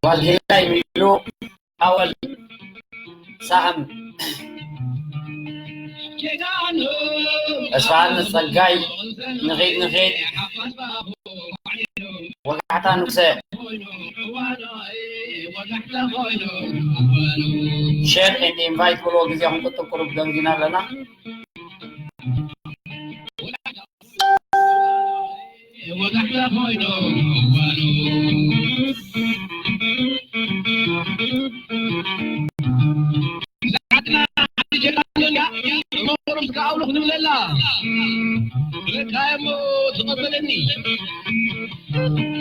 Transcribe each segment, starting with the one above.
ጓል ሄላይ ሚሉ ኣወል ሳሕም ተስፋሃኒ ጸጋይ ንኺድ ንኺድ ወጋሕታ ንጉሰ ሼር ኤንድ ኢንቫይት ብሎ ግዜ ክንቁጥብ ቁሩብ ደንጊና ኣለና።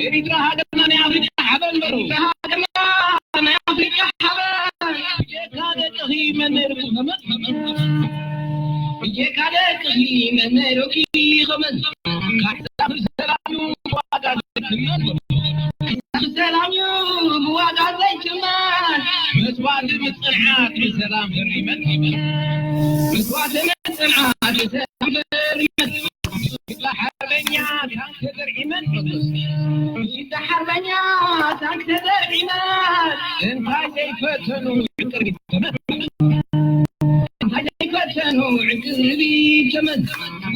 ኤሪትራ ሃገርና ናይ ኣፍሪቃ ሓበን በሩ። ኤሪትራ ሃገርና ናይ ኣፍሪቃ ሓበን። ብጀካ ደቅኺ መን ነይሩኪ ከመን? ብጀካ ደቅኺ መን ነይሩኪ ከመን? ካሕሳ ብሰላም እዩ ብዋጋ ዘይትመን በሩ። ካሕሳ ብሰላም እዩ ብዋጋ ዘይትመን። መስዋእቲ ብጽንዓት ብሰላም ተሪመን። መስዋእቲ ብጽንዓት ብሰላም ተሪመን። ጅግና ሓርበኛ ታንክ ተደርዒመን፣ ጅግና ሓርበኛ ታንክ ተደርዒመን፣ እንታይ ዘይፈተኑ ቅድሚት ተመን፣ እንታይ ዘይፈተኑ ቅድሚት ተመን፣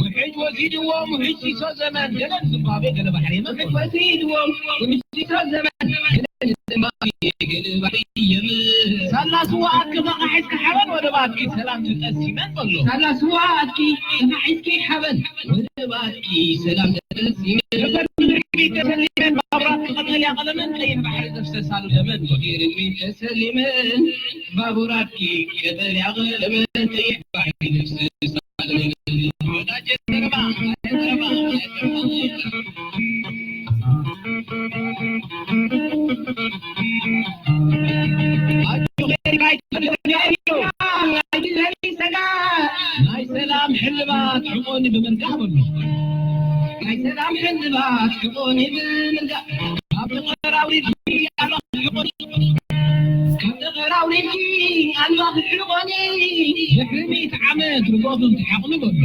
ውሕጅ ወሲድዎም ውሕጅ ሲሶ ዘመን፣ ገለ ዝምባቤ ገለ ባሕሪ የመን፣ ውሕጅ ወሲድዎም ውሕጅ ሲሶ ዘመን፣ ገለ ዝምባቤ ገለ ባሕሪ የመን። ሳላ ስዋ ኣትኪ ተኻሒስኪ ሓበን ወደባትኪ ሰላም ትጠሲመን በሎ። ሳላ ስዋ ኣትኪ ተኻሒስኪ ሓበን ወደባትኪ ሰላም ተጠሲመን። ነፈርቲ ድሕሪት ተሰሊመን ባቡራትኪ ቀጠልያ ቀለመን ቀይሕ ባሕሪ ዘፍሰሳሉ ደመን። ነፈርቲ ድሕሪት ተሰሊመን ባቡራትኪ ቀጠልያ ቀለመን ቀይሕ ባሕሪ ዘፍሰሳሉ ደመን። ወዳጀ ዘረባ፣ ዘረባ፣ ዘረባ። ናይ ሰላም ሕልባት ሕቆኒ ብምንቃሕ በሉ። ናይ ሰላም ሕልባት ሕቆኒ ብምንቃሕ ካብ ተቐራውሪድኪ ኣልማኽ ሕቆኒ። ካብ ተቐራውሪድኪ ኣልማኽ ሕቆኒ። ድሕሪ ሚእቲ ዓመት ርጎኽን ትሓቕኒ በሉ።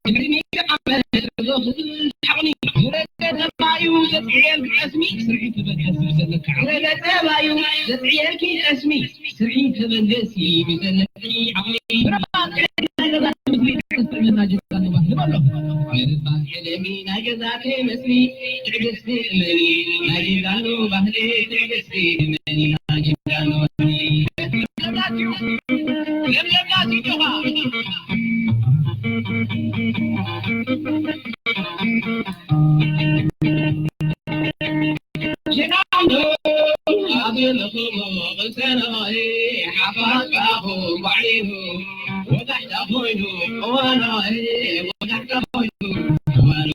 ድሕሪ ሚእቲ ዓመት ርጎኽን ትሓቕኒ። ዝረገ ተባዩ ዘጽዕየልኪ ጠስሚ ስርሒ ተበገሲ ብዘለካ ዓቕሚ። ዝረገ ተባዩ ዘጽዕየልኪ ጠስሚ ስርሒ ተበገሲ ብዘለኪ ዓቕሚ። ብረኻ ጥዕና ገዛ ትምስሊ ትሕስብ መና ጀጋኑ ባህሊ በሎ። ምርባሕ ዕለሚ ናይ ገዛ ከይመስሊ ትዕግስቲ እመኒ ናይ ጀጋኑ ባህሊ ትዕግስቲ እመኒ ናይ ጀጋኑ ባህሊ። ለምለምና ሲጆኻ። ጀጋኑ ኣብ ዘለኹሞ ቅሰኖይ ሓፋሽ ባኹም ባዕሊኑ ወጋሕታ ኮይኑ እዋኖይ ወጋሕታ ኮይኑ እዋኑ።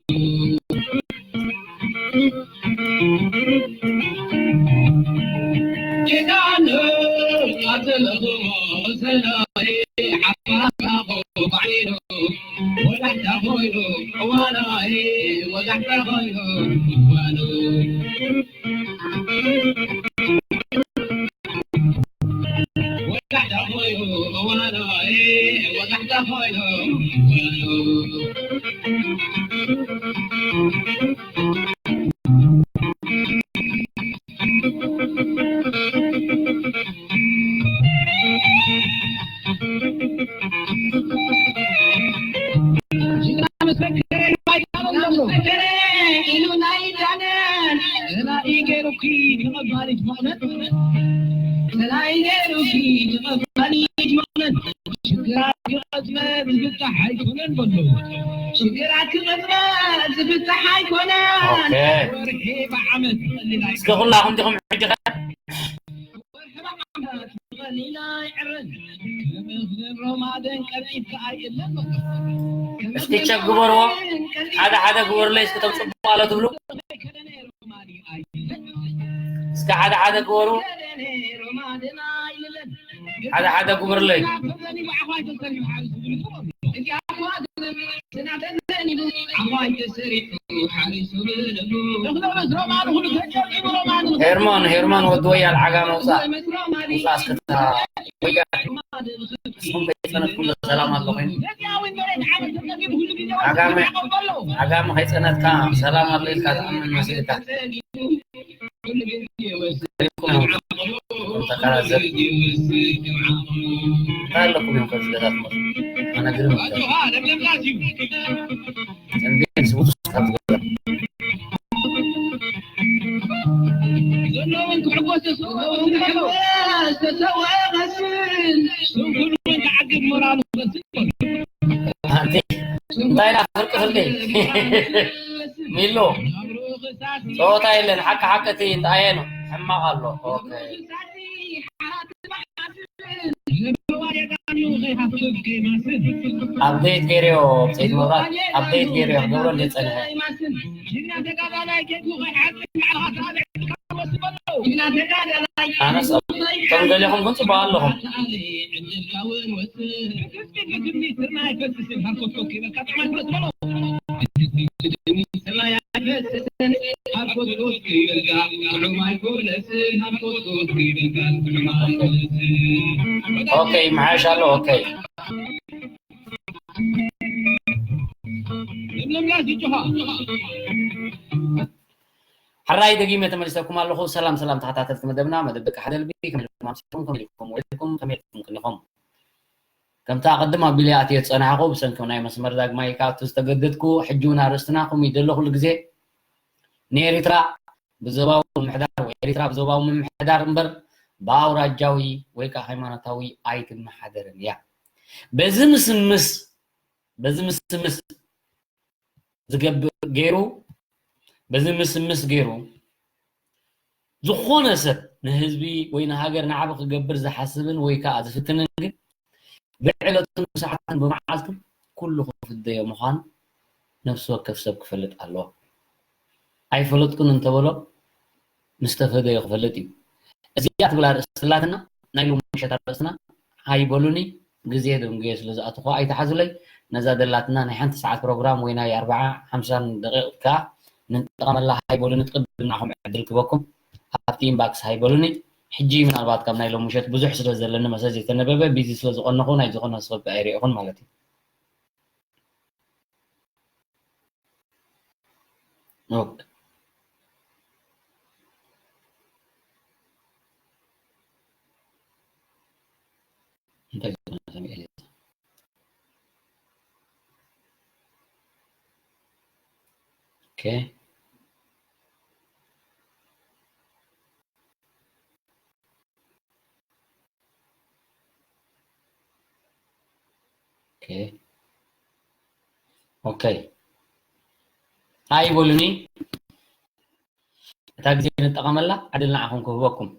ጀጋኑ ኣብ ዘለኹሞ ሽግራት ክቐዝመ ዝፍታሕ ኣይኮነን በሉ። ሽግራት ክቐዝመ ዝፍታሕ ኣይኮነን። ኦኬ። ወርሒ ብዓመት ትቐልል እስከ ኩላኹም ዲኹም ሕጂ ኸ? ወርሒ ብዓመት ትቐልል ኣይዕረን። ከምኽርን ሮማደን ቀልጢፍካ ኣይእለን በሉ። እስኪ ቸክ ግበርዎ። ሓደ ሓደ ግበሩለይ እስኪ፣ እቶም ጽቡቕ ኣሎ ትብሉ። እስከ ሓደ ሓደ ግበሩ። ሓደ ሓደ ግበሩለይ። ሄርሞን፣ ሄርሞን ወዲ ወያል ዓጋ መውጻእ። ውጻእ እስከ እታ ወያል። ንስኹም ከይጸነትኩም ሰላም ኣሎ ኮይኑ። ዓጋመ፣ ዓጋመ ከይጸነትካ ሰላም ኣሎ ኢልካ ትኣምን መሲልካ። ተኸራዘብ። እንታይ ኣለኩም እዮም ከምዚ ገዛ ትመስሉ? ኣነ ግርም ይብለኒ። እንዴት ስቡት እስካብ ዝገዛ። ዘለውን ክሕጎስ ተሰውኦ፣ ክሕጎስ ተሰውኦ ይመስል። ስንኩል እውን ክዓግብ ሞራሉ ክመስል። ኣንቲ እንታይ ኢላ ፍርቂ ፍርቂ? ሚሎ፣ ጸወታ የለን። ሓቂ ሓቂ እቲ እንታይ ኣየ ነው? ሕማቕ ኣሎ። ኦኬ። ኣፕዴት ገይረዮ፣ ብፀይቲ መብራት ኣፕዴት ገይረዮ፣ ክገብሮ እንደ ፀንሐ። ኣነስ እቶም ገሌኹም ግን ፅቡቅ ኣለኹም። ኦኬ፣ ይመሓየሽ ኣሎ። ኦኬ። ሕራይ ደጊመ ተመሊሰኩም ኣለኹ። ሰላም ሰላም ተኸታተልቲ መደብና፣ መደብ ደቂ ሓደ ልቢ፣ ከመይ ኢልኩም ኣምሲኹም? ከመይ ኢልኩም ውዒልኩም? ከመይ ኢልኩም ቀኒኹም? ከምቲ ኣቐድም ኣቢለ ኣትየ ዝጸናሕኩ፣ ብሰንኪ ናይ መስመር ዳግማይ ክኣቱ ዝተገደድኩ፣ ሕጂ እውን ኣርእስትና ከምኡ እዩ ዘሎ ኩሉ ግዜ። ንኤሪትራ ብዞባዊ ምምሕዳር ወይ ኤሪትራ ብዞባዊ ምምሕዳር እምበር ብኣውራጃዊ ወይ ከዓ ሃይማኖታዊ ኣይትመሓደርን እያ። በዚ ምስምስ፣ በዚ ምስምስ ዝገብር ገይሩ፣ በዚ ምስምስ ገይሩ ዝኾነ ሰብ ንህዝቢ ወይ ንሃገር ንዓቢ ክገብር ዝሓስብን ወይ ከዓ ዝፍትንን ግን ብዕለቱን ብሰዓቱን ብመዓልቱን ኩሉ ክፍደዮ ምዃኑ ነፍሲ ወከፍ ሰብ ክፈልጥ ኣለዎ። ኣይፈለጥኩን እንተበሎ ምስ ተፈደዮ ክፈልጥ እዩ። እዚኣ ትብል ኣርእስቲ ኣላትና፣ ናይ ሎሚ ምሸት ኣርእስትና ሃይ በሉኒ፣ ግዜ ደንጉየ ስለ ዝኣተኹ ኣይትሓዙለይ። ነዛ ደላትና ናይ ሓንቲ ሰዓት ፕሮግራም ወይ ናይ ኣርብዓ ሓምሳን ደቂቕ ከኣ ንጠቐመላ። ሃይ በሉኒ፣ ትቕድም ንዓኹም ዕድል ክበኩም ኣብቲ ኢንባክስ ሃይ በሉኒ። ሕጂ ምናልባት ካብ ናይ ሎሚ ምሸት ብዙሕ ስለ ዘለኒ መሰጅ ዘይተነበበ ቢዚ ስለ ዝኾነኹ ናይ ዝኾነ ሰብ ኣይርእኹን ማለት እዩ። ኦኬ። እንታይ ዝኾነ ሰሚዐ? ኦኬ። ኦኬ። ኦኬ። ሃይ በሉኒ። እታ ግዜ ንጠቐመላ፣ ዕድል ንዓኹም ክህበኩም።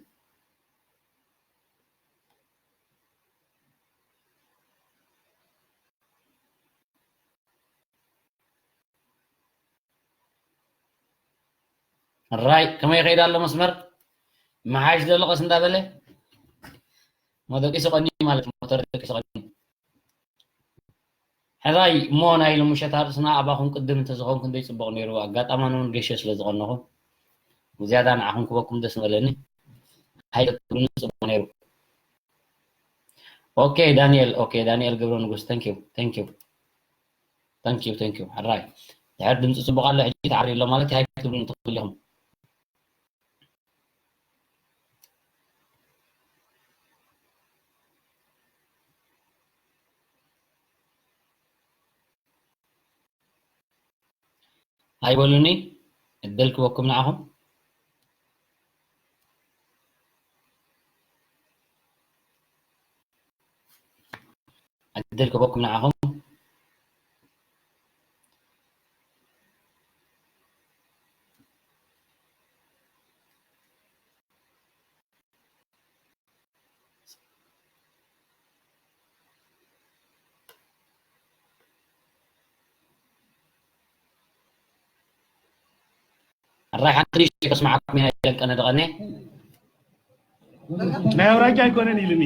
ራይ፣ ከመይ ይኸይድ ኣሎ መስመር? መሓይሽ ዘሎ ቀስ እንዳበለ? ሞተር ደቂሱ ቀኒ ማለት ሞተር ደቂሱ ቀኒ። ሕራይ እሞ ናይ ሎምሸት ኣርእስና ኣባኹም ቅድም እንተዝኸውን ክንደይ ጽቡቕ ነይሩ። ኣጋጣሚ ኣነ እውን ገሸ ስለ ዝቐነኹ ብዝያዳ ንዓኹም ክበኩም ደስ ምበለኒ። ሃይ ተትብሉኒ ጽቡቕ ነይሩ። ኦኬ ዳንኤል፣ ኦኬ ዳንኤል ገብረ ንጉስ፣ thank you፣ thank you፣ thank you፣ thank you። ሕራይ ድሕር ድምፂ ጽቡቕ ኣሎ፣ ሕጂ ተዓሪ ኣሎ ማለት ሃይ ክትብሉኒ ትኽእሉ ኢኹም። ኣይበሉኒ፣ ዕድል ክበኩም ንዓኹም። ዕድል ክበኩም ንዓኹም። ኣራይ ሓንቲ ንእሽተይ ከስምዓኩም ኢና ኢለን ቀነ ደቐነ። ናይ ኣውራጃ ኣይኮነን ኢሉኒ።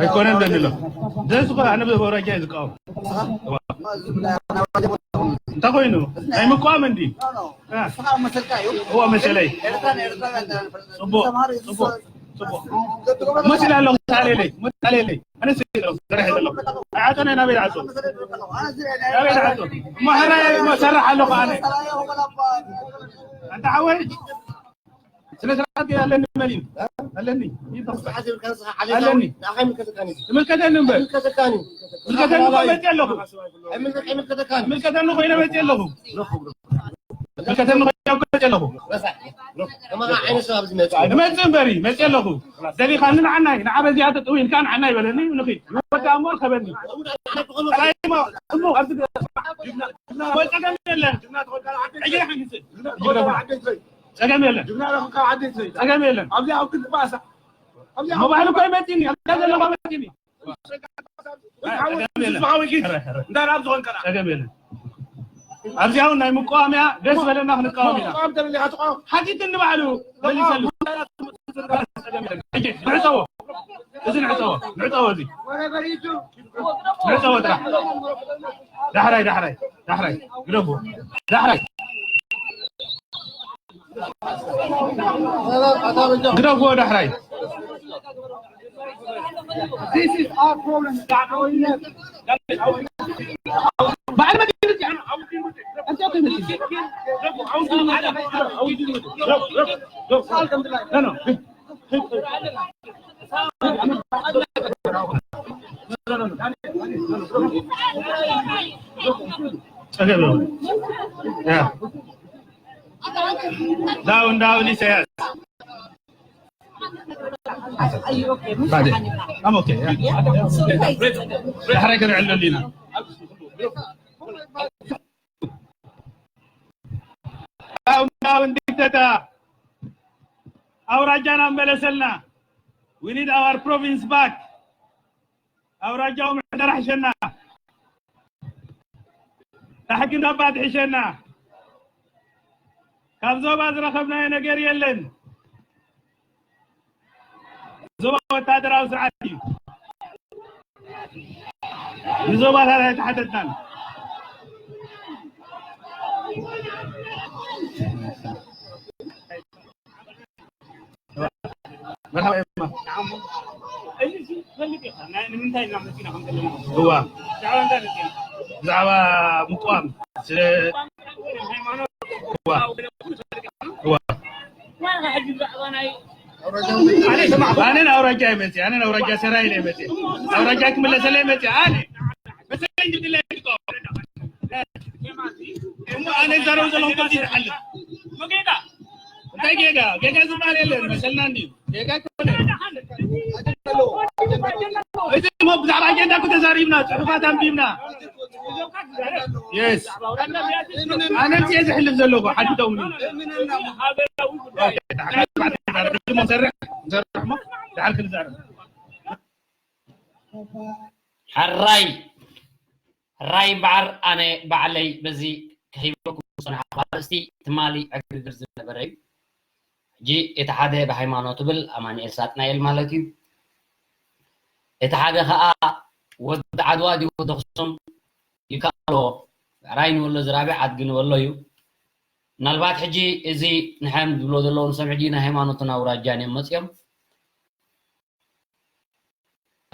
ኣይኮነን በልሎ። ደስ እኮ ኣነ ብኣውራጃ እየ ዝቃወም። እንታይ ኮይኑ? ናይ ምቋም እንዲ? እ። እዎ መሰለይ። ጽቡቕ፣ ጽቡቕ፣ ጽቡቕ። መሲለ ኣለኹ፣ ሳሌለይ፣ መሳሌለይ። ኣነ ስለ ዘለኹ፣ ሰሪሐ ዘለኹ። ኣይዓጸነ፣ ናበይ ዝዓጾ? ናበይ ዝዓጾ? እሞ ሕራይ፣ እሞ ሰራሕ ኣለኹ ኣነ። ኣንታ ሓወይ፣ ስነ ስርዓት ኣለኒ፣ መን እዩ? ኣለኒ። ኣለኒ። ዝምልከተኒ እምበር። ዝምልከተኒ እኮ መጽእ ኣለኹ። ዝምልከተኒ ኮይነ መጽእ ኣለኹ። ዝምልከተኒ ኮይነ መጽእ ኣለኹ። እመጽእ እምበሪ፣ መጽእ ኣለኹ። ደሊኻኒ ንዓናይ፣ ንዓ በዚኣ ተጥዊ ኢልካ ንዓናይ በለኒ፣ ንኺድ። ወዲ ኣሞ ርከበኒ። ጸላኢ እሞ፣ እሞ፣ ኣብዚ ገ-፣ ጸገም የለን። ሕጂ ንሓንግስን። ጸገም የለን። ጸገም የለን። እሞ ባህሊ እኮ ይመጽእኒ፣ ኣብዛ ዘለኹ መጽእኒ። ጸገም የለን። ኣብዚ እውን ናይ ምቃወምያ ደስ በለና ክንቃወም ኢና። ሓቲት ንባዕሉ መሊሰሉ። ሕጂ ንዕጸዎ። እዚ ንዕጸዎ። ንዕጸዎ እዚ። ንዕጸዎ ጥራሕ። ዳሕራይ፣ ዳሕራይ፣ ዳሕራይ። ግደፉ። ዳሕራይ። ግደፍዎ ዳሕራይ። This is our problem. በዓል መዲንት እያ። ኣንተ እኮ መዲንት። No, no. ጸገም የለውም። ያ። ዳውን፣ ዳውን ኢሳያስ። ባዕደ። I'm okay, ያ። ዳሕራይ ክንዕለሉ ኢና። ዳውን፣ ዳውን ዲክተታ። ኣውራጃና መለሰልና። We need our province back. ኣውራጃ ኦምሕደር ሕሸና፣ ታሕጊን ዳባ ትሕሸና። ካብ ዞባ ዝረኸብናዮ ነገር የለን። ዞባ ወታደራዊ ስርዓት እዩ። ንዞባታት ኣይተሓተትናን። መርሓባ ኤማ። እዋ። ብዛዕባ ምቋም ስለ፣ እዋ። እዋ። ኣነ ንኣውራጃ እየ መፅእ፣ ኣነ ንኣውራጃ ሰራይ እየ መፅእ። ኣውራጃ ክምለሰለይ መፅእ፣ ኣነ መሰለኝ ድለ እሞ ኣነ ዛረብ ዘለኹ በዚ ዝሓልፍ። እንታይ ጌጋ? ጌጋ ዝበሃል የለን። መሰልና እንድዩ። ጌጋ ኣይኮነ። እዚ እሞ ብዛዕባ ኣጀንዳ እኮ ተዛሪብና፣ ጽሑፋት ኣንቢብና። የስ። ኣነ እየ ዝሕልፍ ዘለኹ፣ ሓቲቶምኒ። ኦኬ፣ ንሰርሕ፣ ንሰርሕ እሞ፣ ድሓር ክንዛረብ። ሕራይ፣ ሕራይ እምበኣር ኣነ ባዕለይ በዚ ክህበኩም ዝጸናሕኩ ኣርእስቲ ትማሊ ዕግርግር ዝነበረ እዩ። ሕጂ እቲ ሓደ ብሃይማኖት ትብል ኣማኑኤል ሳጥናኤል ማለት እዩ። እቲ ሓደ ከዓ ወዲ ዓድዋ ድዩ ወዲ ኣኽሱም ይከኣሎ። ብዕራይ ንበሎ ዝራብዕ ኣድጊ ንበሎ እዩ። ምናልባት ሕጂ እዚ ንሕም ዝብሎ ዘለዉ ንሶም ሕጂ ናይ ሃይማኖትን ኣውራጃን እዮም መፅኦም።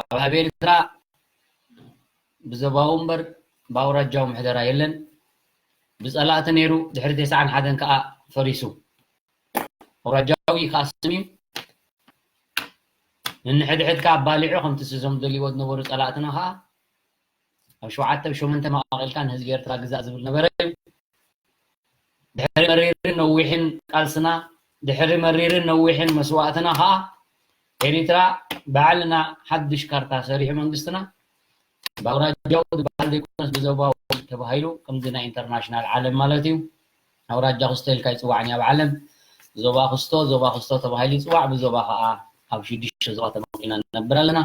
ኣብ ሃብ ኤርትራ ብዘባዊ እምበር ብኣውራጃዊ ምሕደራ የለን። ብፀላእቲ ነይሩ ድሕሪ ተስዓን ሓደን ከዓ ፈሪሱ። ኣውራጃዊ ከዓ ስም እዩ። ንንሕድሕድካ ኣባሊዑ ከምቲ ስዞም ደልይዎ ዝነበሩ ፀላእትና ከዓ ኣብ ሸውዓተ ብ ሸሞንተ መቃቂልካ ንህዝቢ ኤርትራ ግዛእ ዝብል ነበረ እዩ። ድሕሪ መሪርን ነዊሕን ቃልስና፣ ድሕሪ መሪርን ነዊሕን መስዋእትና ከዓ ኤሪትራ ባዕልና ሓድሽ ካርታ ሰሪሑ መንግስትና ብኣውራጃዊ ዝበሃል ዘይኮነስ ብዞባዊ ተባሂሉ ከምዚ ናይ ኢንተርናሽናል ዓለም ማለት እዩ። ኣውራጃ ክስቶ ኢልካ ይፅዋዕን ኣብ ዓለም ዞባ ክስቶ ዞባ ክስቶ ተባሂሉ ይፅዋዕ። ብዞባ ከዓ ኣብ ሽዱሽተ ዞባ ተመቂልና ንነብር ኣለና።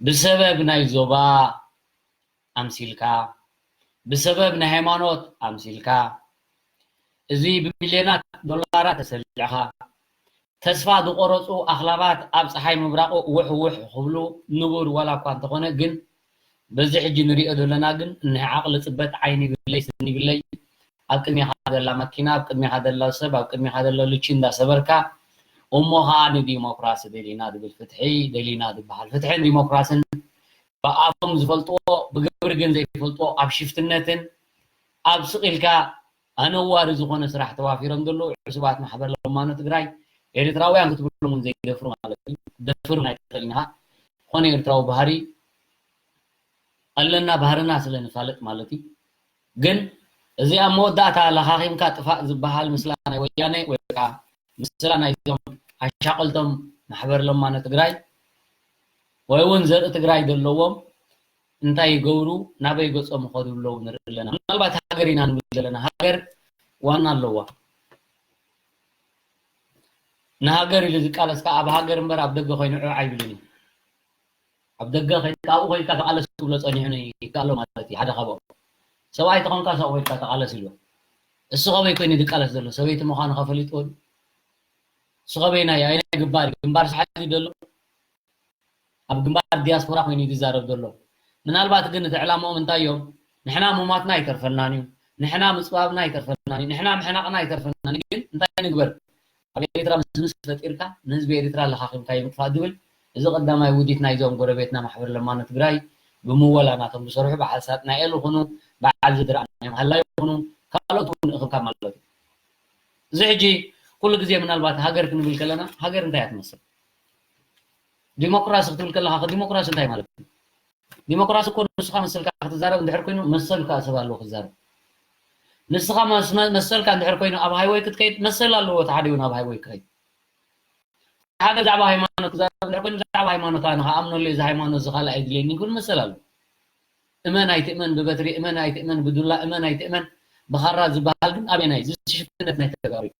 ብሰበብ ናይ ዞባ ኣምሲልካ፣ ብሰበብ ናይ ሃይማኖት ኣምሲልካ፣ እዚ ብሚልዮናት ዶላራት ተሰሊዕኻ፣ ተስፋ ዝቆረፁ ኣኽላባት ኣብ ፀሓይ ምብራቑ ውሕ ውሕ ክብሉ ንቡር ዋላ እኳ እንተኾነ፣ ግን በዚ ሕጂ ንሪኦ ዘለና ግን እኒሀ ዓቕሊ ፅበት ዓይኒ ይብለይ ስኒ ይብለይ ኣብ ቅድሜኻ ዘላ መኪና፣ ኣብ ቅድሜኻ ዘላ ሰብ፣ ኣብ ቅድሜኻ ዘሎ ልቺ እንዳሰበርካ፣ እሞ ኸዓ ንዲሞክራሲ ደሊና ዝብል ፍትሒ ደሊና ዝበሃል ፍትሕን ዲሞክራስን ብኣፎም ዝፈልጥዎ ብግብሪ ግን ዘይፈልጥዎ ኣብ ሽፍትነትን ኣብ ስቕ ኢልካ ኣነዋሪ ዝኾነ ስራሕ ተዋፊሮም ዘለዉ ዕሱባት ማሕበር ለማኖ ትግራይ ኤርትራውያን ክትብሎም እውን ዘይደፍሩ ማለት እዩ። ክትደፍር ናይ ትኽእል ኢኻ። ዝኾነ ኤርትራዊ ባህሪ ኣለና፣ ባህርና ስለ ንፋለጥ ማለት እዩ። ግን እዚ ኣብ መወዳእታ ለኻኺምካ ጥፋእ ዝበሃል ምስላ ናይ ወያነ ወይ ከዓ ምስላ ናይዞም ኣሻቐልቶም ማሕበር ለማኖ ትግራይ ወይ እውን ዘርኢ ትግራይ ዘለዎም እንታይ ይገብሩ፣ ናበይ ገጾም ይኸዱ ኣለዉ ንርኢ ኣለና። ምናልባት ሃገር ኢና ንብል ዘለና፣ ሃገር ዋና ኣለዋ። ንሃገር ኢሉ ዝቃለስ ከዓ ኣብ ሃገር እምበር ኣብ ደገ ኮይኑ ዕዕ ኣይብልን እዩ። ኣብ ደገ ኮይንካ ኣብኡ ኮይንካ ተቃለስ ክብሎ ጸኒሑ ይከኣሎ ማለት እዩ። ሓደ ካብኦም ሰብኣይ ተኾንካ ሰብኣይ ኮይንካ ተቃለስ ኢልዎ። እሱ ከበይ ኮይኑ ዝቃለስ ዘሎ ሰበይቲ ምዃኑ ከፈሊጥዎ እዩ። እሱ ከበይናይ ኣይናይ ግንባር እዩ? ግንባር ሰሓቢ ዘሎ ኣብ ግንባር ዲያስፖራ ኮይኑ እዩ ዝዛረብ ዘሎ። ምናልባት ግን እቲ ዕላማኦም እንታይ እዮም? ንሕና ምሟትና ኣይተርፈናን እዩ፣ ንሕና ምፅባብና ኣይተርፈናን እዩ፣ ንሕና ምሕናቕና ኣይተርፈናን እዩ። ግን እንታይ ንግበር? ኣብ ኤርትራ ምስምስ ፈጢርካ ንህዝቢ ኤርትራ ለኻኺምካዮ ምጥፋእ ዝብል እዚ ቀዳማይ ውዲት ናይዞም ጎረቤትና ማሕበር ለማኖ ትግራይ ብምወላ ናቶም ዝሰርሑ በዓል ሳጥናኤል ይኹኑ በዓል ዝድርኣናዮም ሃላይ ይኹኑ ካልኦት እውን እኽብካብ ማለት እዩ። እዚ ሕጂ ኩሉ ግዜ ምናልባት ሃገር ክንብል ከለና ሃገር እንታይ እያ ትመስል? ዲሞክራሲ ክትብል ከለኻ ዲሞክራሲ እንታይ ማለት እዩ? ዲሞክራሲ እኮ ንስኻ መሰልካ ክትዛረብ እንድሕር ኮይኑ መሰል ከዓ ሰብ ኣለዎ ክዛረብ። ንስኻ መስ- መሰልካ እንድሕር ኮይኑ ኣብ ሃይወይ ክትከይድ መሰል ኣለዎ እቲ ሓደ እውን ኣብ ሃይወይ ክኸይድ። ሓደ ብዛዕባ ሃይማኖት ክዛረብ እንድሕር ኮይኑ ብዛዕባ ሃይማኖት ኣነ ከኣምነሉ እዚ ሃይማኖት እዚ ካልእ ኣይድልየኒ ክብል መሰል ኣለዎ። እመን ኣይትእመን ብበትሪ እመን ኣይትእመን ብዱላ እመን ኣይትእመን ብኻራ ዝበሃል ግን ኣበየናይ እዚ ሽፍትነት ናይ ተጋሩ እዩ።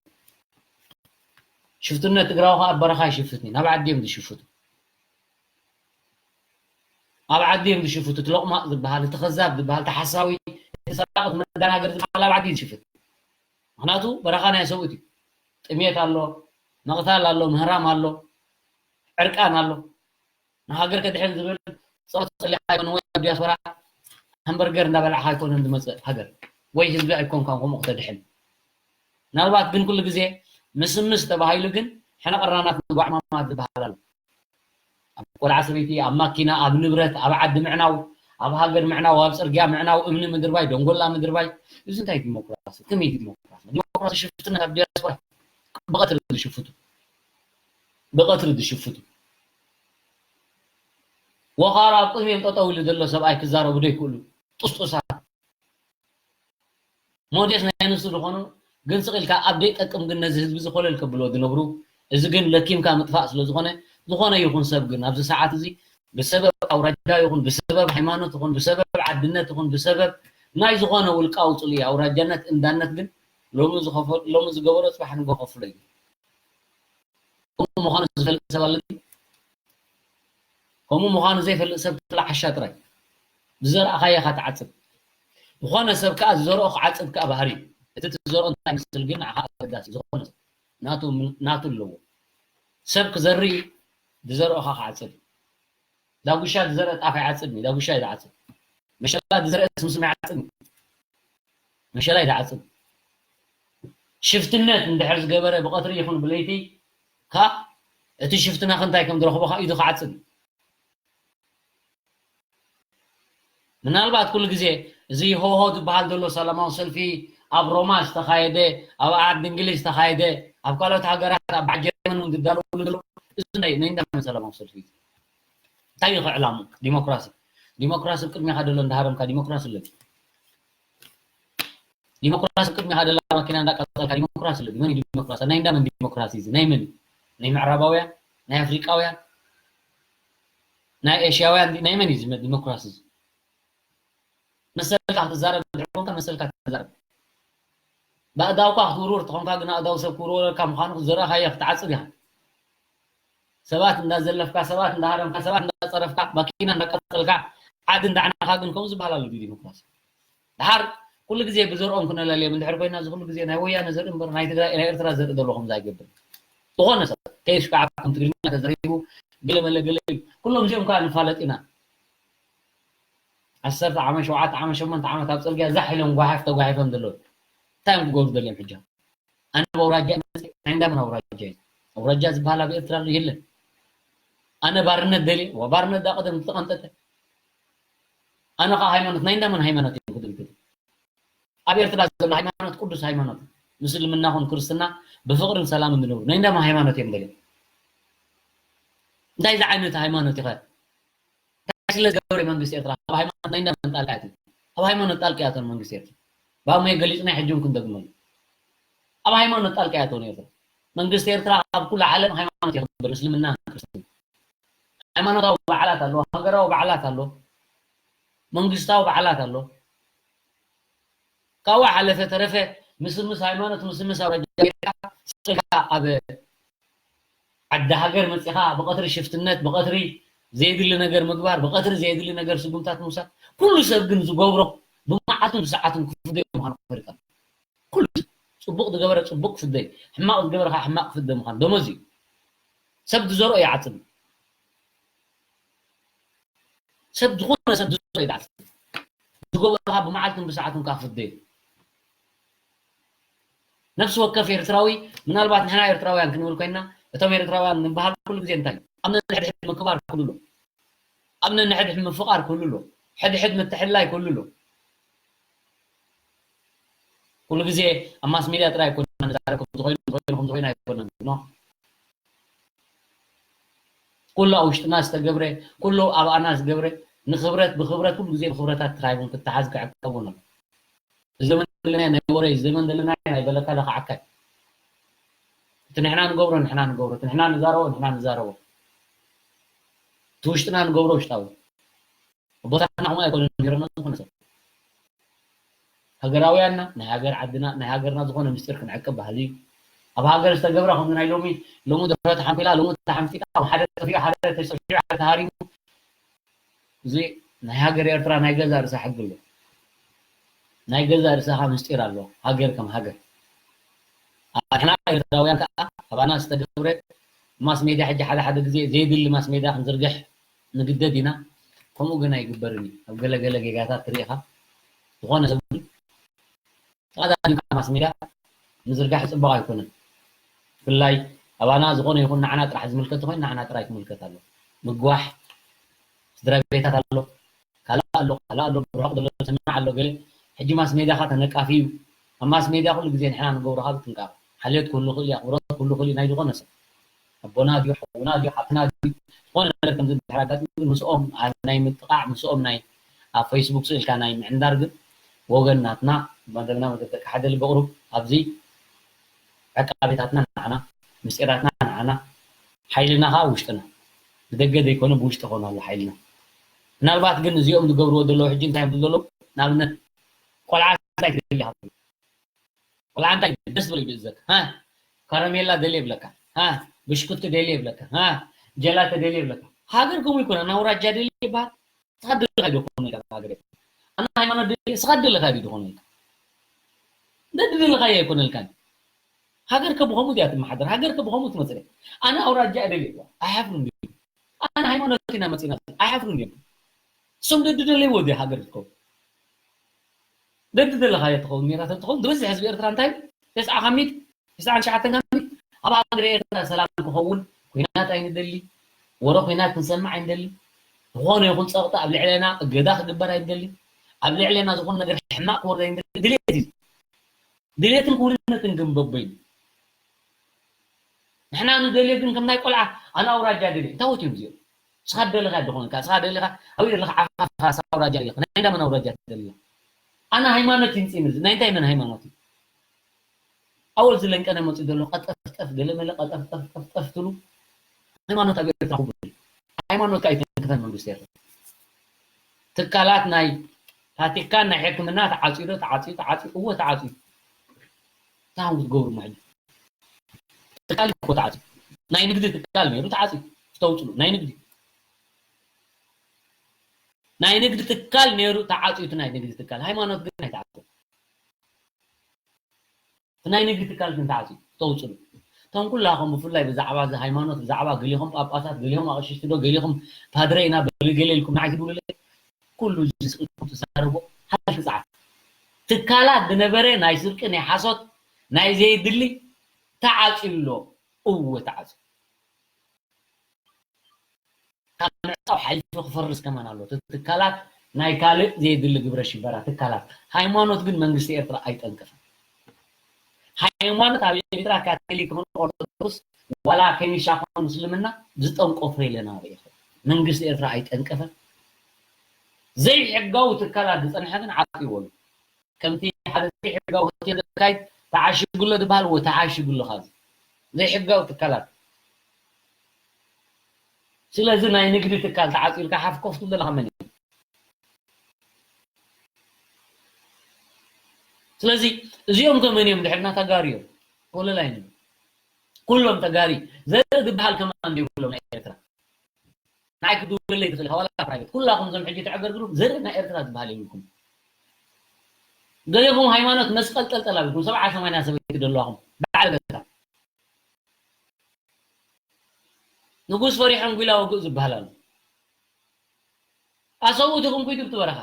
ሽፍትነት ትግራዊ ከዓ ኣብ በረኻ ይሽፍትኒ ናብ ዓዲ እዮም ዝሽፍቱ። ኣብ ዓዲ እዮም ዝሽፍቱ። እቲ ሎቕማቕ ዝበሃል እቲ ከዛብ ዝበሃል እቲ ሓሳዊ እቲ ሰራቂ እቲ መደናገር ዝበሃል ኣብ ዓዲ እዩ ዝሽፍት። ምክንያቱ በረኻ ናይ ሰብኡት እዩ። ጥሜት ኣሎ፣ ምቕታል ኣሎ፣ ምህራም ኣሎ፣ ዕርቃን ኣሎ። ንሃገር ከድሕን ዝብል ጸሎት ጸሊኻ ኣይኮነ ወይ ኣብ ዲያስፖራ ሃምበርገር እንዳበላዕካ ኣይኮነን ዝመጽእ ሃገር ወይ ህዝቢ ኣይኮንካን ከምኡ ክተድሕን። ምናልባት ግን ኩሉ ግዜ ምስምስ ተባሂሉ ግን ሕነ ቅራናት ንጓዕማማት ዝበሃል ኣሎ። ኣብ ቆልዓ ሰበይቲ ኣብ ማኪና ኣብ ንብረት ኣብ ዓዲ ምዕናው ኣብ ሃገር ምዕናው ኣብ ፅርግያ ምዕናው እምኒ ምድርባይ ደንጎላ ምድርባይ እዚ እንታይ ዲሞክራሲ ከመይ ዲሞክራሲ ዲሞክራሲ ሽፍትነት ኣብ ዲያስፖራ ብቐትሪ ዝሽፍቱ ብቐትሪ ዝሽፍቱ ወኻር ኣብ ቅድሚኦም ጠጠው ኢሉ ዘሎ ሰብኣይ ክዛረቡ ዘይክእሉ ጥስጡሳት ሞዴስ ናይ ኣንስቱ ዝኾኑ ግን ስቕ ኢልካ ኣብ ደይጠቅም ግን ነዚ ህዝቢ እዚ ኮለል ከብልዎ ዝነብሩ እዚ ግን ለኪምካ ምጥፋእ ስለ ዝኾነ ዝኾነ ይኹን ሰብ ግን ኣብዚ ሰዓት እዚ ብሰበብ ኣውራጃ ይኹን ብሰበብ ሃይማኖት ይኹን ብሰበብ ዓድነት ይኹን ብሰበብ ናይ ዝኾነ ውልቃዊ ፅሉይ ኣውራጃነት እንዳነት ግን ሎሚ ዝኸፈ- ሎሚ ዝገበሮ ፅባሕ ንጎ ከፍሎ እዩ። ከምኡ ምዃኑ ዝፈልጥ ሰብ ኣሎ ድዩ? ከምኡ ምዃኑ ዘይፈልጥ ሰብ ክላ ዓሻ ጥራይ። ብዘርኣኻዮ ኢኻ ትዓጽድ። ዝኾነ ሰብ ከኣ ዝዘርኦ ክዓጽድ ከኣ ባህሪ እዩ። እቲ ትዘርኦ እንታይ ይመስል ግን ንዓኻ ኣገዳሲ እዩ። ዝኾነ ሰብ ናቱ ናቱ ኣለዎ። ሰብ ክዘርእ እዩ፣ ዝዘርኦ ኸኣ ክዓጽድ እዩ። ዳጉሻ ዝዘርአ ጣፍ ኣይዓጽድን እዩ፣ ዳጉሻ እዩ ዝዓጽድ። መሸላ ዝዘርአ ስምስም ኣይዓጽድን እዩ፣ መሸላ እዩ ዝዓጽድ። ሽፍትነት እንድሕር ዝገበረ ብቐትሪ ይኹን ብለይቲ፣ ከኣ እቲ ሽፍትናኺ እንታይ ከም ዝረኽቦ ከኣ ኢዱ ክዓጽድ እዩ። ምናልባት ኩሉ ግዜ እዚ ሆሆ ዝበሃል ዘሎ ሰላማዊ ሰልፊ ኣብ ሮማ ዝተኻየደ፣ ኣብ ዓዲ እንግሊዝ ዝተኻየደ፣ ኣብ ካልኦት ሃገራት ኣብ በዓል ጀርመን እውን ዝዳለወሉ ዘሎ፣ እዚ ናይ ናይ እንዳመን ሰላማዊ ሰልፊ እዩ? እንታይ እዩ ዕላሙ? ዲሞክራሲ። ዲሞክራሲ ኣብ ቅድሚኻ ዘሎ እንዳሃረምካ ዲሞክራሲ ኣሎ። ዲሞክራሲ ኣብ ቅድሚኻ ደላ ማኪና እንዳቃጸልካ ዲሞክራሲ ኣሎ። መን እዩ ዲሞክራሲ? ናይ እንዳመን ዲሞክራሲ እዚ? ናይ መን እዩ? ናይ ምዕራባውያን? ናይ ኣፍሪቃውያን? ናይ ኤሽያውያን ድዩ? ናይ መን እዩ እዚ ዲሞክራሲ እዚ? መሰልካ ክትዛረብ ድሕር ኮንካ መሰልካ ትዛረብ። ብኣእዳውካ ክትውርውር ተኾንካ ግን ኣእዳው ሰብ ክውርወረልካ ምዃኑ ክትዘርኣኻዮ ክትዓጽድ ኢኻ። ሰባት እንዳዘለፍካ፣ ሰባት እንዳሃረምካ፣ ሰባት እንዳጸረፍካ፣ ማኪና እንዳቃጸልካ፣ ዓዲ እንዳዕነኻ ግን ከምኡ ዝበሃል ኣሎ ድዩ ዲሞክራሲ? ደሓር ኩሉ ግዜ ብዘርኦም ክነለልዮም እንድሕር ኮይና፣ እዚ ኩሉ ግዜ ናይ ወያነ ዘርኢ እምበር ናይ ትግራይ፣ ናይ ኤርትራ ዘርኢ ዘሎ ከምዚ ኣይገብርን። ዝኾነ ሰብ ከየሽካዕኩም ትግርኛ ተዘሪቡ ገለ መለ ገለ ኢሉ፣ ኩሎም እዚኦም ከዓ ንፋለጥ ኢና። ዓሰርተ ዓመት፣ ሸውዓተ ዓመት፣ ሸሞንተ ዓመት ኣብ ጽርግያ ዛሕ ኢሎም ጓሓፍ ተጓሒፎም ዘለዉ። እንታይ እዮም ክገብሩ ደልዮም ሕጂ? ኣነ ኣብ ኣውራጃ መጽእ፣ ናይ እንዳመን ኣውራጃ እዩ? ኣውራጃ ዝበሃል ኣብ ኤርትራ ኣሎ የለን። ኣነ ባርነት ደልየ፣ ዋ ባርነት ዳ ቀደም ዝተቐንጠጠ። ኣነ ከዓ ሃይማኖት፣ ናይ እንዳመን ሃይማኖት እዮም ክድልግል? ኣብ ኤርትራ ዘሎ ሃይማኖት ቅዱስ ሃይማኖት፣ ምስልምና ኹን ክርስትና ብፍቕርን ሰላምን ዝነብሩ። ናይ እንዳመን ሃይማኖት እዮም ደልዮም? እንታይ ዝዓይነት ሃይማኖት ኢኸ? እንታይ ስለ ዝገብረ መንግስቲ ኤርትራ ኣብ ሃይማኖት ናይ እንዳመን ጣልቃ ኣትዩ? ኣብ ሃይማኖት ጣልቃ ኣትዩ መንግስቲ ኤርትራ። ብኣሞየ ገሊጽና ሕጂ እውን ክንደግሞ ኢና። ኣብ ሃይማኖት ጣልቃ ኣትዩ ኤርትራ። መንግስቲ ኤርትራ ኣብ ኩሉ ዓለም ሃይማኖት የኽብር፣ እስልምና፣ ክርስትና። ሃይማኖታዊ በዓላት ኣሎ፣ ሃገራዊ በዓላት ኣሎ፣ መንግስታዊ በዓላት ኣሎ። ካብኡ ሓለፈ ተረፈ ምስምስ ሃይማኖት ምስምስ ኣውራጃ ጌርካ ስቕልካ ኣብ ዓዲ ሃገር መጺኻ ብቐትሪ ሽፍትነት፣ ብቐትሪ ዘየድሊ ነገር ምግባር፣ ብቐትሪ ዘየድሊ ነገር ስጉምታት ምውሳድ፣ ኩሉ ሰብ ግን ዝገብሮ ብመዓልቱን ብሰዓቱን ክፍደዮ ምዃኑ ክፈልጥ ኣለዎ። ኩሉ ሰብ ጽቡቕ ዝገበረ ጽቡቕ ክፍደ፣ ሕማቕ ዝገበረ ከዓ ሕማቕ ክፍደ ምዃኑ ደሞዝ እዩ። ሰብ ዝዘርኦ ይዓጽድ። ሰብ ዝኾነ ሰብ ዝዘርኦ ይዓጽድ። ዝገበረ ከዓ ብመዓልቱን ብሰዓቱን ከዓ ክፍደ እዩ። ነፍሲ ወከፍ ኤርትራዊ፣ ምናልባት ንሕና ኤርትራውያን ክንብል ኮይንና፣ እቶም ኤርትራውያን ንበሃል ኩሉ ግዜ እንታይ እዩ? ኣብ ነንሕድሕድ ምክባር ክህሉ ኣሎ። ኣብ ነንሕድሕድ ምፍቓር ክህሉ ኣሎ። ሕድሕድ ምትሕልላይ ክህሉ ኣሎ። ኩሉ ግዜ ኣብ ማስ ሜድያ ጥራይ ኣይኮንና ንዛረብ፣ ከምዚ ኮይኑ፣ ከምዚ ኮይኑ፣ ከምዚ ኮይኑ ኣይኮንና ንብሎ። ኩሉ ኣብ ውሽጥና ዝተገብረ፣ ኩሉ ኣባና ዝገብረ፣ ንክብረት ብክብረት፣ ኩሉ ግዜ ብክብረታት ተኻይቡን ክተሓዝ ክዕቀቡን ኣሎ። እዚ ዘመን ዘለና ናይ ወረ፣ እዚ ዘመን ዘለና ናይ በለካ ለኻዓካ እዩ። እቲ ንሕና ንገብሮ፣ ንሕና ንገብሮ፣ እቲ ንሕና ንዛረቦ፣ ንሕና ንዛረቦ። እቲ ውሽጥና ንገብሮ ውሽጣዊ። ኣቦታትና ከምኡ ኣይኮኑን ነይሮም ዝኾነ ሰብ። ሃገራውያንና፣ ናይ ሃገር ዓድና፣ ናይ ሃገርና ዝኾነ ምስጢር ክንዕቅብ ባህሊ እዩ። ኣብ ሃገር ዝተገብረ ከምዚ ናይ ሎሚ፣ ሎሚ ድሕሮ ተሓንኲላ፣ ሎሚ ተሓንፊጣ፣ ኣብ ሓደ ጠፊኡ፣ ሓደ ተሰፊዑ፣ ሓደ ተሃሪሙ። እዚ ናይ ሃገር ኤርትራ ናይ ገዛ ርእሳ ሕጊ ኣሎ። ናይ ገዛ ርእሳኻ ምስጢር ኣሎ። ሃገር ከም ሃገር። ኣሕና ኤርትራውያን ከኣ ኣባና ዝተገብረ ማስ ሜድያ ሕጂ ሓደ ሓደ ግዜ ዘየድሊ ማስ ሜድያ ክንዝርግሕ ንግደድ ኢና። ከምኡ ግን ኣይግበርን እዩ። ኣብ ገለ ገለ ጌጋታት ትርኢ ኢኻ። ዝኾነ ሰብ እውን ተቐዳዲምካ ማስ ሜድያ ምዝርጋሕ ጽቡቕ ኣይኮነን። ብፍላይ ኣባና ዝኾነ ይኹን ንዓና ጥራሕ ዝምልከት ተኾይኑ ንዓና ጥራይ ክምልከት ኣለዎ። ምግዋሕ፣ ስድራ ቤታት ኣሎ፣ ካልእ ኣሎ፣ ካልእ ኣሎ፣ ብርሑቕ ዘሎ ዝሰምዕ ኣሎ፣ ገለ ሕጂ ማስ ሜድያኻ ተነቃፊ እዩ። ኣብ ማስ ሜድያ ኩሉ ግዜ ንሕና ንገብሮ ካብ ጥንቃቕ። ሓልዮት ክህሉ ይኽእል እዩ፣ ኣኽብሮት ክህሉ ይኽእል እዩ፣ ናይ ዝኾነ ሰብ። ኣቦና ድዩ፣ ሓውና ድዩ፣ ሓፍትና ድዩ፣ ዝኾነ ነገር ከምዚ እንድሕር ኣጋጢሙ ግን ምስኦም ናይ ምጥቓዕ፣ ምስኦም ናይ ኣብ ፌስቡክ ስእልካ ናይ ምዕንዳር ግን ወገን ናትና፣ መደብና መደብ ደቂ ሓደ ልቢ ቁሩብ ኣብዚ ዕቃቤታትና ንዓና፣ ምስጢራትና ንዓና፣ ሓይልና ኸኣ ውሽጥና። ብደገ ዘይኮነ ብውሽጢ ክኾን ኣሎ ሓይልና። ምናልባት ግን እዚኦም ዝገብርዎ ዘለዉ ሕጂ እንታይ እዮም ዝብሉ ዘለዉ? ንኣብነት ቆልዓ እንታይ ትደሊ ኢኻ ትብሎ? ቆልዓ እንታይ ደስ ዝብሎ እዩ ዝእዘካ? ሃ? ካራሜላ ደልየ ይብለካ። ሃ? ብሽኩቲ ደልየ ይብለካ። ሃ? ጀላተ ደልየ ይብለካ። ሃገር ከምኡ ይኮነ፣ ኣነ ኣውራጃ ደልየ ይበሃል። ንስኻ ደለኻ እዩ ዝኾነ ኢልካ ሃገር። ኣነ ሃይማኖት ደልየ፣ ንስኻ ደለኻ እዩ ዝኾነ ኢልካ። እንተ ደለኻዮ ኣይኮነልካን። ሃገር ከ ብኸምኡ ድያ ትመሓደር? ሃገር ከ ብኸምኡ ትመጽእ ድያ? ኣነ ኣውራጃ እየ ደልየ። ኣይሓፍርን ድዩ? ኣነ ሃይማኖት ኢና መጺና። ኣይሓፍሩን እዮም። እሶም ደዲ ደለይዎ ድዩ ሃገር ትከውን? ደዲ ደለኻዮ ትኸውን ሜራ ተትኸውን ዝበዝሕ ህዝቢ ኤርትራ እንታይ ተስዓ ካሚት ተስዓን ትሽዓተን ካሚት ኣብ ሃገር ኤርትራ ሰላም ክኸውን ኩናት ኣይንደሊ፣ ወረ ኩናት ክንሰምዕ ኣይንደሊ፣ ዝኾነ ይኹን ጸቕጢ ኣብ ልዕለና እገዳ ክግበር ኣይንደሊ፣ ኣብ ልዕለና ዝኾነ ነገር ሕማቕ ክወርድ ኣይንደሊ። ድሌት እዩ። ድሌትን ክውንነትን ግን በበይኑ። ንሕና ንደልዮ ግን ከም ናይ ቆልዓ ኣነ ኣውራጃ ደልየ። እንታይ ወትዮም እዚኦም? ንስኻ ደለኻ ድኾንካ፣ ንስኻ ደለኻ ኣበይ ደለኻ? ዓፋፍኻ ኣውራጃ ኢኻ። ናይ እንዳ መን ኣውራጃ ትደሊ? ኣነ ሃይማኖት ይምጽእኒ፣ እዚ ናይ እንታይ መን ሃይማኖት እዩ? ኣወል ዝለንቀነ መጺኡ ዘሎ ቀጠፍጠፍ ገለመለ ቀጠፍጠፍ ቀፍጠፍ ትሉ። ሃይማኖት ኣብ ኤርትራ ክቡር እዩ። ሃይማኖትካ ኣይተንክፈን መንግስቲ ኤርትራ። ትካላት ናይ ቫቲካን ናይ ሕክምና ተዓጽዩ ዶ? ተዓጽዩ፣ ተዓጽዩ፣ እወ ተዓጽዩ። እንታይ ክትገብሩ እሞ ሕጂ? ትካል እኮ ተዓጽዩ። ናይ ንግዲ ትካል ነይሩ ተዓጽዩ። ክተውፅሉ ናይ ንግዲ ናይ ንግዲ ትካል ነይሩ ተዓጽዩ። እቲ ናይ ንግዲ ትካል ሃይማኖት ግን ኣይተዓጽዩ። እቲ ናይ ንግዲ ትካል ግን ተዓጽዩ። ክተውፅሉ እቶም ኩላኹም ብፍላይ ብዛዕባ እዚ ሃይማኖት ብዛዕባ ገሊኹም ጳጳሳት ገሊኹም ኣቕሽሽቲ ዶ ገሊኹም ፓድረ ኢና ገሊገለ ኢልኩም ንዓይ ትብሉለይ። ኩሉ እዚ ስእልኩም ትዛረቦ ሓለፊ ጸዓት ትካላት ዝነበረ ናይ ስርቂ ናይ ሓሶት ናይ ዘይድሊ ተዓጽዩ ኣሎ። እወ ተዓጽዩ። ካብ ምዕጻው ሓሊፉ ክፈርስ ከማን ኣሎ። እቲ ትካላት ናይ ካልእ ዘይድሊ ግብረ ሽበራ ትካላት። ሃይማኖት ግን መንግስቲ ኤርትራ ኣይጠንቅፍን። ሃይማኖት ኣብ ኤርትራ ካቶሊክ ይኹን ኦርቶዶክስ ዋላ ከኒሻ ይኹን ምስልምና ዝጠንቆፈ የለን ኣብ ኤርትራ። መንግስቲ ኤርትራ ኣይጠንቀፈን። ዘይሕጋዊ ትካላት ዝጸንሐ ግን ዓጽይዎ ኣሎ። ከምቲ ሓደ ዘይሕጋዊ ሆቴል ዘካይድ ተዓሽጉሎ ዝበሃል እወ ተዓሽጉሎ ካብዚ ዘይሕጋዊ ትካላት። ስለዚ ናይ ንግዲ ትካል ተዓጺልካ ሓፍ ኮፍ ትብል ዘለኻ መን እዩ? ስለዚ እዚኦም ከ መን እዮም ድሕርና ተጋሩ እዮም። ወለላይ ነው። ኩሎም ተጋሪ ዘርኢ ዝበሃል ከማን ዘይብሎም ናይ ኤርትራ። ንዓይ ክድውለለይ ትኽእል ኢኻ ዋላ ፕራይቬት። ኩላኹም እዞም ሕጂ ተዕገርግሩ ዘርኢ ናይ ኤርትራ ዝበሃል የብልኩም። ገሌኹም ሃይማኖት መስቀል ጠልጠል ኣብልኩም ሰብዓ ሰማንያ ሰበይቲ ደለዋኹም በዓል ገዛ። ንጉስ ፈሪሖም ጒላ ወግእ ዝበሃል ኣሎ። ኣሰብኡት ኢኹም ኩይዱ ብቲ በረኻ።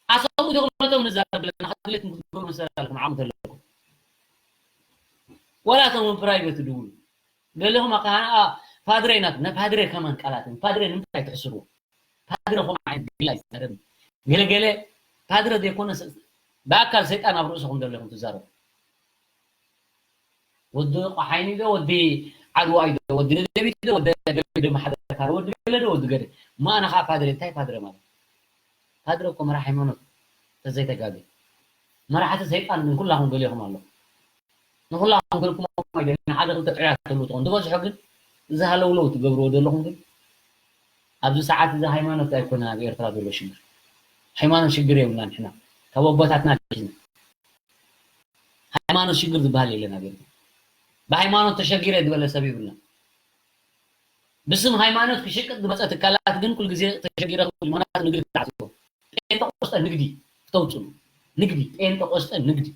ኣሰብኡት ኢኹም ነቶም ንዛረብ ኣለና፣ ካልኩሌት ክትገብሩ መሰል ኣለኩም፣ ዓቕሚ ተለኩም። ዋላ እቶም ፕራይቬት ድውሉ። ገለኹም ኣካና፣ አ፣ ፓድረ ኢና፣ ንፓድረ ከማን ቃላት፣ ፓድረ ንምንታይ ትሕስርዎ? ፓድረ ከምኡ ዓይነት ጊላ ኣይዛረብን። ገለ ገለ ፓድረ ዘይኮነ ስ-፣ ብኣካል ሰይጣን ኣብ ርእስኹም ዘሎ ኢኹም ትዛረቡ። ወዲ ቆሓይኒ ዶ፣ ወዲ ዓድዋይ ዶ፣ ወዲ ደደቢት ዶ፣ ወዲ ደደቢት ዶ፣ ማሕደርካ ዶ፣ ወዲ ገለ ዶ፣ ወዲ ገለ። እሞ ኣነ ኸዓ ፓድረ፣ እንታይ ፓድረ ማለት? ፓድረ እኮ መራሒ ሃይማኖት ተዘይተጋግየ። መራሕቲ ሰይጣን ግን ኩላኹም ገሊኹም ኣለኹም። ንኹላኹም ክልኩም ኣይደልን፣ ሓደ ክልተ ጥዑያት ትህልዉ ትኾኑ። ዝበዝሑ ግን እዚ ሃለውለው ትገብርዎ ዘለኹም ግን ኣብዚ ሰዓት እዚ ሃይማኖት ኣይኮነን ኣብ ኤርትራ ዘሎ ሽግር። ሃይማኖት ሽግር የብልናን ንሕና። ካብ ኣቦታትና ኣትሒዝና። ሃይማኖት ሽግር ዝበሃል የለን ኣብ ኤርትራ። ብሃይማኖት ተሸጊረ ዝበለ ሰብ የብልናን። ብስም ሃይማኖት ክሽቅጥ ዝመጸ ትካላት ግን ኩሉ ግዜ ተሸጊረ ክብል፣ ምኽንያቱ ንግዲ ተዓጽዎ። ጴንጠቆስጠ ንግዲ ክተውጽሉ። ንግዲ፣ ጴንጠቆስጠ ንግዲ።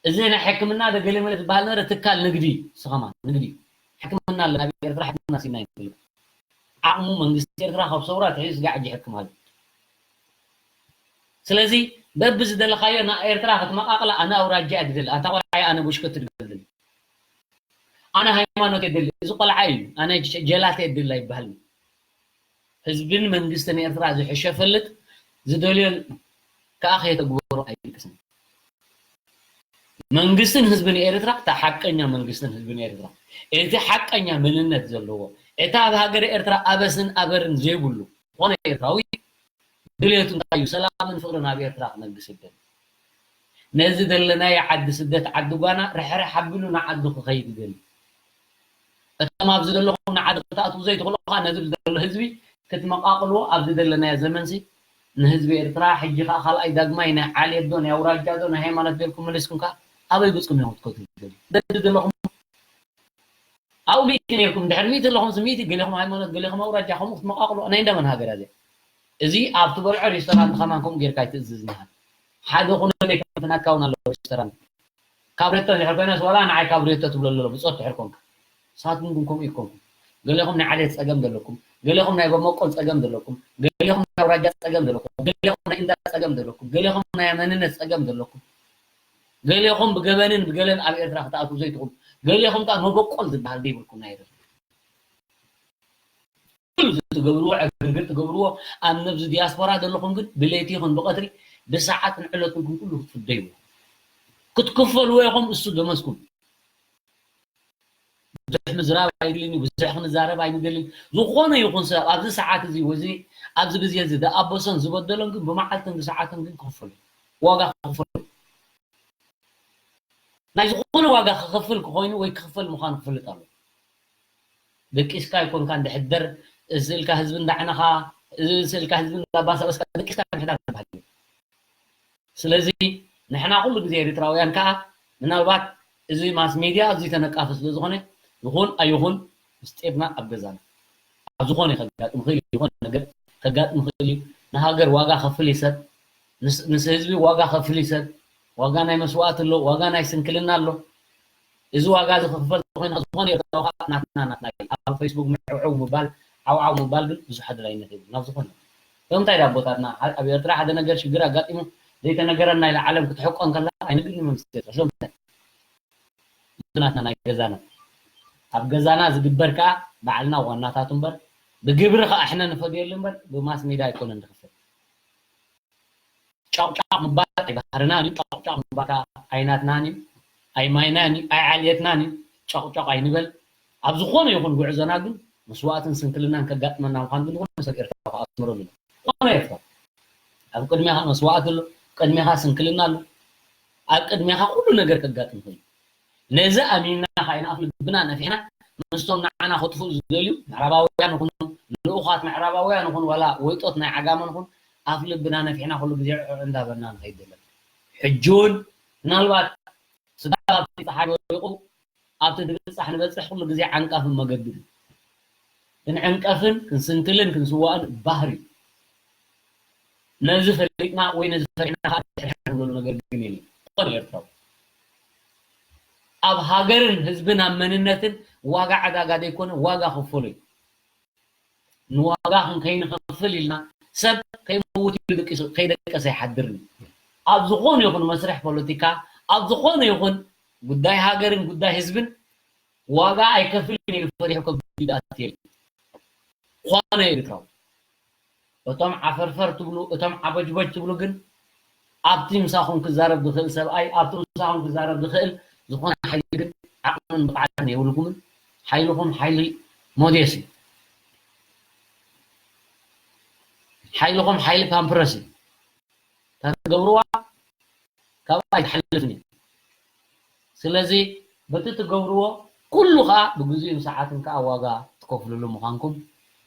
እዚ ናይ ሕክምና ዶ ገለ መለ ዝበሃል ነበረ ትካል ንግዲ፣ ንሱ ከማን ንግዲ። ሕክምና ኣሎ፣ ኣብ ኤርትራ ሕክምና ሲና ይንፈልጥ። ዓቕሙ መንግስቲ ኤርትራ ካብ ሰውራ ኣትሒዙ ስጋዕ ሕጂ ይሕክም ኣሎ። ስለዚ በብዝደለኻዮ ንኤርትራ ክትመቓቕላ ኣነ ኣውራጃ እየ ዝደሊ። ኣንታ ቆልዓ ኣነ ብሽኮቲ ድበልል። ኣነ ሃይማኖት የድሊ። እዚ ቆልዓ እዩ። ኣነ ጀ-፣ ጀላተ የድሊ ኣይበሃልን። ህዝብን መንግስትን ኤርትራ ዝሕሸ ፈልጥ፣ ዝደልዮ ከኣ ከየተግበሮ ኣይልቅስን። መንግስትን ህዝብን ኤርትራ፣ እታ ሓቀኛ መንግስትን ህዝብን ኤርትራ፣ እቲ ሓቀኛ መንነት ዘለዎ፣ እቲ ኣብ ሃገረ ኤርትራ ኣበስን ኣበርን ዘይብሉ ዝኾነ ኤርትራዊ ድሌቱ እንታይ እዩ? ሰላምን ፍቕርን ኣብ ኤርትራ ክነግስ ይደሊ። ነዚ ዘለናዮ ዓዲ ስደት፣ ዓዲ ጓና፣ ርሕርሕ ኣቢሉ ንዓዱ ክኸይድ ይደሊ። እቶም ኣብዚ ዘለኹም ንዓዲ ክትኣትዉ ዘይትኽእሉ ኸኣ፣ ነዚ ዘሎ ህዝቢ ክትመቓቕልዎ ኣብዚ ዘለናዮ ዘመንሲ፣ ንህዝቢ ኤርትራ፣ ሕጂ ኸኣ ካልኣይ ዳግማይ ናይ ዓሌት ዶ፣ ናይ ኣውራጃ ዶ፣ ናይ ሃይማኖት ጌርኩም መሊስኩም ከኣ፣ ኣበይ ገጽኩም ኢኹም ክትከዱ ትደልዩ? ደዲ ዘለኹም ኣብኡ ሚእቲ ነይርኩም፣ ድሕሪ ሚእቲ ኣለኹም፣ ሚእቲ ገሌኹም ሃይማኖት፣ ገሌኹም ኣውራጃ፣ ከምኡ ክትመቓቕሉ፣ ናይ እንዳ መን ሃገር እያ እዚኣ? እዚ ኣብ ትበልዖ ሬስቶራንት ከማን ከምኡ ጌርካ ኣይትእዝዝ፣ ንሃ-፣ ሓደ ኩነለይ፣ ከምቲ ናትካ እውን ኣለዎ ሬስቶራንት። ካብሬቶ እንድሕር ኮይነስ፣ ዋላ ንዓይ ካብሬቶ ትብሎ ኣሎ፣ ብጾት ድሕር ኮንካ። ንስኻትኩም ግን ከምኡ ኣይኮንኩም። ገሌኹም ናይ ዓሌት ጸገም ዘለኩም፣ ገሌኹም ናይ መበቆል ጸገም ዘለኩም፣ ገሌኹም ናይ ኣውራጃ ጸገም ዘለኩም፣ ገሌኹም ናይ እንዳ ጸገም ዘለኩም፣ ገሌኹም ናይ መንነት ጸገም ዘለኩም፣ ገሌኹም ብገበንን ብገለን ኣብ ኤርትራ ክትኣትዉ ዘይትኽእሉ፣ ገሌኹም ከኣ መበቆል ዝበሃል ዘይብልኩም ናይ ኤርትራ። ኩሉ እዚ ትገብርዎ፣ ዕግርግር ትገብርዎ፣ ኣብ ነብዚ ዲያስፖራ ዘለኹም ግን ብለይቲ ይኹን ብቐትሪ፣ ብሰዓትን ዕለትን ግን ኩሉ ክትፍደይዎ። ክትክፈልዎ ኢኹም፣ እሱ ደመስኩም። ብዙሕ ምዝራብ ኣይድልን እዩ፣ ብዙሕ ክንዛረብ ኣይንደልን። ዝኾነ ይኹን ሰብ ኣብዚ ሰዓት እዚ፣ ወዚ ኣብዚ ግዜ እዚ፣ ደኣበሶን ዝበደሎን ግን ብመዓልትን ብሰዓትን ግን ክኽፈል እዩ። ዋጋ ክኽፈል እዩ። ናይ ዝኾነ ዋጋ ክኸፍል ክኾይኑ ወይ ክኽፈል ምዃኑ ክፍልጥ ኣሎ። ደቂስካ ኣይኮንካ እንድሕደር፣ እዚ ስእልካ ህዝቢ እንዳዕነኻ፣ እዚ ስእልካ ህዝቢ እንዳባሳበስካ ደቂስካ ምሕዳር ዝበሃል የለን። ስለዚ ንሕና ኩሉ ግዜ ኤርትራውያን ከኣ ምናልባት እዚ ማስ ሜድያ ኣዝዩ ተነቃፊ ስለ ዝኾነ፣ ይኹን ኣይኹን ምስጢርና ኣብ ገዛና። ኣብ ዝኾነ ከጋጥም ይኽእል እዩ፣ ዝኾነ ነገር ከጋጥም ይኽእል እዩ። ንሃገር ዋጋ ከፍል እዩ ሰብ፣ ንስ-፣ ምስ ህዝቢ ዋጋ ከፍል እዩ ሰብ። ዋጋ ናይ መስዋእቲ ኣሎ፣ ዋጋ ናይ ስንክልና ኣሎ። እዚ ዋጋ እዚ ክኽፈል ተኾይኑ፣ ዝኾነ ኤርትራዊ ከዓ ናትና፣ ናትና እዩ። ኣብ ፌስቡክ ምዕዕው ምባል፣ ዓውዓው ምባል ግን ብዙሕ ኣድላይነት የብሉን። ኣብ ዝኾነ፣ እዞም እንታይ ዳ ኣቦታትና፣ ኣብ ኤርትራ ሓደ ነገር ሽግር ኣጋጢሙ ዘይተነገረና ኢላ ዓለም ክትሕቆ እንከላ ኣይንግድን መምስል። እዞም እንታይ? እዚ ናትና ናይ ገዛና። ኣብ ገዛና ዝግበር ከዓ ባዕልና ዋናታቱ እምበር፣ ብግብሪ ከዓ እሕነ ንፈድየሉ እምበር፣ ብማስ ሜድያ ኣይኮነን ዝኽፈል። ጫቕጫቕ ምባል ኣይባህርናን እዩ። ጫቕጫቕ ምባል ከዓ ኣይናትናን እዩ። ኣይማይናን እዩ። ኣይዓልየትናን እዩ። ጫቕጫቕ ኣይንበል። ኣብ ዝኾነ ይኹን ጉዕዞና ግን መስዋእትን ስንክልናን ከጋጥመና ምዃኑ ግን ዝኾነ ሰብ ኤርትራ ከኣስምረሉ እዩ። ዝኾነ ኤርትራ። ኣብ ቅድሜኻ መስዋእቲ ኣሎ፣ ቅድሜኻ ስንክልና ኣሎ፣ ኣብ ቅድሜኻ ኩሉ ነገር ከጋጥም ይኽእል እዩ። ነዚ ኣሚንና ኸዓ ኢና ኣፍ ልብና ነፊሕና ምስቶም ንዓና ከጥፍኡ ዝደልዩ ምዕራባውያን ይኹኑ፣ ልኡኻት ምዕራባውያን ይኹኑ፣ ዋላ ወይጦት ናይ ዓጋመ ንኹን፣ ኣፍ ልብና ነፊሕና ኩሉ ግዜ ዕዕ እንዳበልና ንኸይድ ዘለና። ሕጂ እውን ምናልባት ስጋብ ኣብቲ ጸሓይ ወሪቑ ኣብቲ ድብጻሕ ንበጽሕ ኩሉ ግዜ ዓንቃፍን መገድን እዩ። ክንዕንቀፍን ክንስንክልን ክንስዋእን ባህሪ እዩ። ነዚ ፈሊጥና ወይ ነዚ ፈሪሕና ከዓ ድሕሪ ንብለሉ ነገር ግን የለን። ዝኾነ ኤርትራዊ ኣብ ሃገርን ህዝብን ኣብ መንነትን ዋጋ ዕዳጋ ዘይኮነ ዋጋ ክፈሎ እዩ። ንዋጋ ክንከይንኸፍል ኢልና ሰብ ከይመውት ኢሉ ደቂሱ ከይደቀሰ ይሓድርን እዩ። ኣብ ዝኾነ ይኹን መስርሕ ፖለቲካ፣ ኣብ ዝኾነ ይኹን ጉዳይ ሃገርን ጉዳይ ህዝብን ዋጋ ኣይከፍልን ኢሉ ፈሪሑ ከቢድ ኣትየል። ዝኾነ ኤርትራዊ እቶም ዓፈርፈር ትብሉ፣ እቶም ዓበጅበጅ ትብሉ ግን ኣብቲ ምሳኹም ክዛረብ ዝኽእል ሰብኣይ፣ ኣብቲ ምሳኹም ክዛረብ ዝኽእል ዝኾነ ሓይሊ ግን ዓቕምን ብቕዓትን የብልኩምን። ሓይልኹም ሓይሊ ሞዴስ እዩ። ሓይልኹም ሓይሊ ፓምፕረስ እዩ። እታ ትገብርዋ ካብኣ ኣይትሓልፍን እዩ። ስለዚ በቲ ትገብርዎ ኩሉ ከዓ ብግዜኡን ሰዓትን ከዓ ዋጋ ትከፍልሉ ምዃንኩም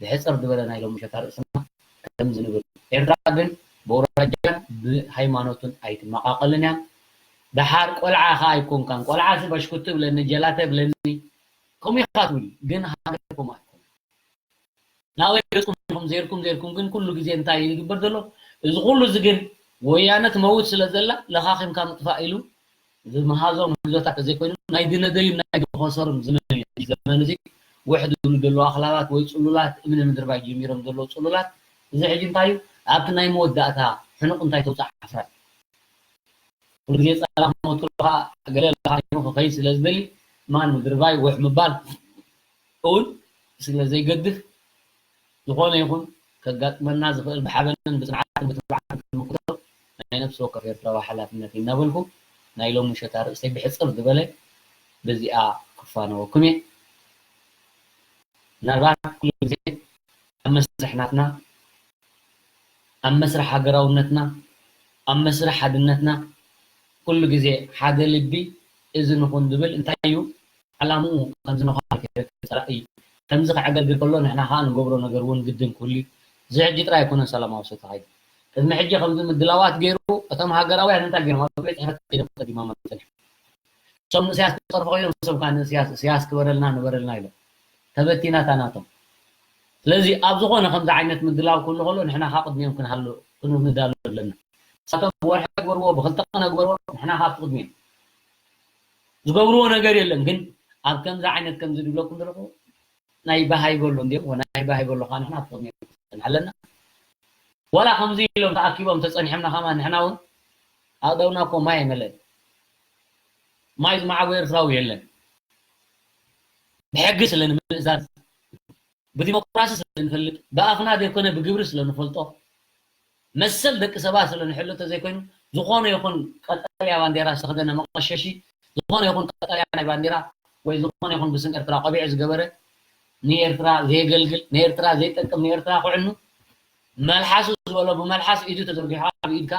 ብሕፅር ዝበለ ናይ ሎሚ ሸታ ርእስና ከምዚ ንብል። ኤርትራ ግን ብኣውራጃን ብሃይማኖትን ኣይትመቃቀልን እያ። ደሓር ቆልዓ ከዓ ኣይኮንካን። ቆልዓ ሲ በሽኩቲ ብለኒ፣ ጀላተ ብለኒ፣ ከምኡ ኢኻ ትብል። ግን ሃገር ከምኡ ኣይኮነን። ናበይ ገጽኩም ኢኹም ዜርኩም ዜርኩም ግን ኩሉ ግዜ እንታይ እዩ ዝግበር ዘሎ? እዚ ኩሉ እዚ ግን ወያነ ትመውት ስለ ዘላ ለኻኺምካ ምጥፋእ ኢሉ ዝመሃዞም ህዞታት ተዘይኮይኑ ናይ ድነደዩን ናይ ድኾሰሩን ዝመን እዩ። እዚ ዘመን እዚ ውሕድ ዝብሉ ዘለዉ ኣኽላባት ወይ ጽሉላት እምኒ ምድርባይ ጀሚሮም ዘለዉ ጽሉላት እዚ ሕጂ እንታይ እዩ? ኣብቲ ናይ መወዳእታ ሕኑቕ እንታይ ተውፅእ ዓፍራ። ኩሉ ግዜ ጸላም ክመቱ ከኣ ገለ ለኻኺሙ ክኸይድ ስለ ዝደሊ ማን ምድርባይ ውሕ ምባል እውን ስለ ዘይገድፍ፣ ዝኾነ ይኹን ከጋጥመና ዝኽእል ብሓበንን ብጽንዓትን ብትብዓትን ክንምክቶ ናይ ነፍሲ ወከፍ ኤርትራዊ ሓላፍነት እዩ እናበልኩ፣ ናይ ሎሚ ምሸት ኣርእስተይ ብሕጽር ዝበለ በዚኣ ክፋነወኩም እየ። ምናልባት ኩሉ ግዜ ኣብ መስርሕ ናትና፣ ኣብ መስርሕ ሃገራውነትና፣ ኣብ መስርሕ ሓድነትና ኩሉ ግዜ ሓደ ልቢ እዚ ንኹን ዝብል እንታይ እዩ? ዓላምኡ ከምዚ ንዃን ከይረክብ ጸላኢ ከምዚ ከዕገርግር ከሎ ንሕና ከኣ ንገብሮ ነገር እውን ግድን ክህሉ እዩ። እዚ ሕጂ ጥራይ ኣይኮነን ሰላማዊ ሰልፊ ካይዱ። ቅድሚ ሕጂ ከምዚ ምድላዋት ገይሩ እቶም ሃገራውያን እንታይ ገይሮም? ኣብ ቤት ጽሕፈት ከይዶም ቀዲሞም ጸኒሖም። እሶም ንእስያስ ክጸርፉ ከይዶም እሶም ከኣ ንእስያስ፣ እስያስ ክበረልና ንበረልና ኢሎም። ተበቲና እታ ናቶም። ስለዚ ኣብ ዝኾነ ከምዚ ዓይነት ምድላው ክህሉ ከሎ ንሕና ከኣ ቅድሚኦም ክንሃሉ ክንዳሎ ኣለና። ንሳቶም ብወርሒ ክገብርዎ ብክልተ ቀነ ክገብርዎ ንሕና ከኣ ኣብቲ ቅድሚኦም። ዝገብርዎ ነገር የለን ግን ኣብ ከምዚ ዓይነት ከምዚ ዝብለኩም ዘለኹ ናይ ባሃይ በሎ እንዲኦም ወናይ ባሃይ በሎ ካ ንሕና ትኾን ኣለና። ዋላ ከምዚ ኢሎም ተኣኪቦም ተጸኒሖምና ከማ ንሕና እውን ኣእዳውና እኮ ማይ ኣይመልእን። ማይ ዝመዓቦ ኤርትራዊ የለን። ብሕጊ ስለ ንምእዛዝ፣ ብዲሞክራሲ ስለ ንፈልጥ፣ ብኣፍና ዘይኮነ ብግብሪ ስለ ንፈልጦ፣ መሰል ደቂ ሰባት ስለ ንሕሎ ተዘይኮይኑ፣ ዝኾነ ይኹን ቀጠልያ ባንዴራ ዝተኸደነ መቐሸሺ፣ ዝኾነ ይኹን ቀጠልያ ናይ ባንዴራ ወይ ዝኾነ ይኹን ብስም ኤርትራ ቆቢዕ ዝገበረ ንኤርትራ ዘየገልግል፣ ንኤርትራ ዘይጠቅም፣ ንኤርትራ ክዕኑ መልሓሱ ዝበሎ ብመልሓስ ኢዱ ተዘርጊሑ ኣብ ኢድካ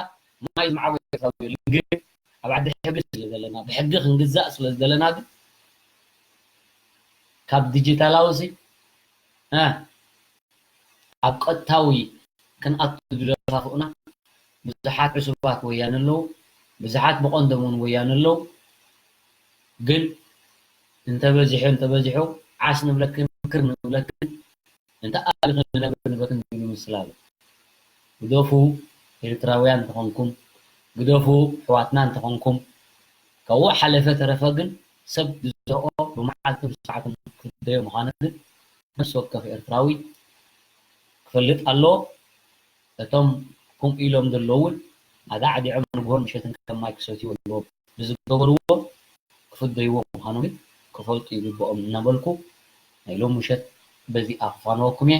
ማይ ዝመዓወ ኤርትራዊ የለን። ግን ኣብ ዓዲ ሕጊ ስለ ዘለና፣ ብሕጊ ክንግዛእ ስለ ዘለና ግን ካብ ዲጂታላዊ ሲ፣ እ፣ ኣብ ቀጥታዊ ክንኣቱ ዝደፋፍኡና ብዙሓት ዕሱባት ወያነ ኣለዉ። ብዙሓት ብቐንዶም እውን ወያነ ኣለዉ። ግን እንተበዚሑ፣ እንተበዚሑ ዓስ ንብለክን ክር ንብለክን እንተ ኣሊኽን ንነብር ንበክን ዝብሉ ምስላሉ። ግደፉ ኤርትራውያን እንተኾንኩም፣ ግደፉ ኣሕዋትና እንተኾንኩም፣ ካብኡ ሓለፈ ተረፈ ግን ሰብ ዝዘርኦ ብመዓልትን ብሰዓትን ክፍደዮ ምዃኑ ግን ነፍሲ ወከፍ ኤርትራዊ ክፈልጥ ኣለዎ። እቶም ከምኡ ኢሎም ዘለዉ እውን ኣዳዕዲዖም ንግሆን ምሸትን ከም ማይ ክሰትዩ ኣለዎም። ብዝገበርዎ ክፍደይዎ ምዃኖም ግን ክፈልጡ ይግብኦም እናበልኩ ናይ ሎም ምሸት በዚ ኣኽፋንወኩም እየ።